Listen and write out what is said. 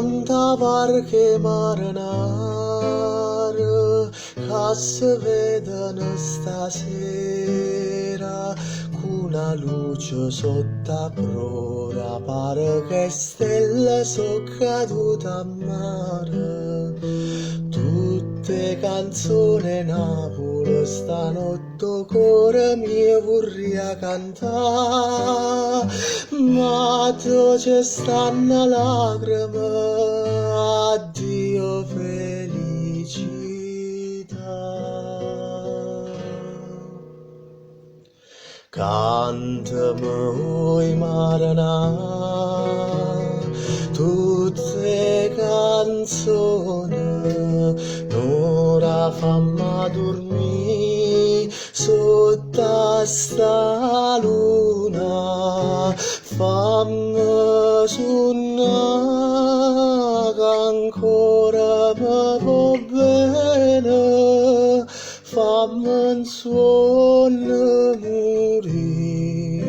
Quanta varche 'e marenare ca se vedono stasera cu na luce sott' 'a prora pare ch' 'e stelle so' cadute a mare. Tutt' 'e canzone 'e Napule stanotte 'o core mio vurria cantà ma addò ce stanno lacreme addio felicità. Cantame oi marenà tutt' 'e canzone n'ora famme addurmì sott' 'a 'sta luna famme sunnà ca ancora me vuò bene famme 'nsuonno murì.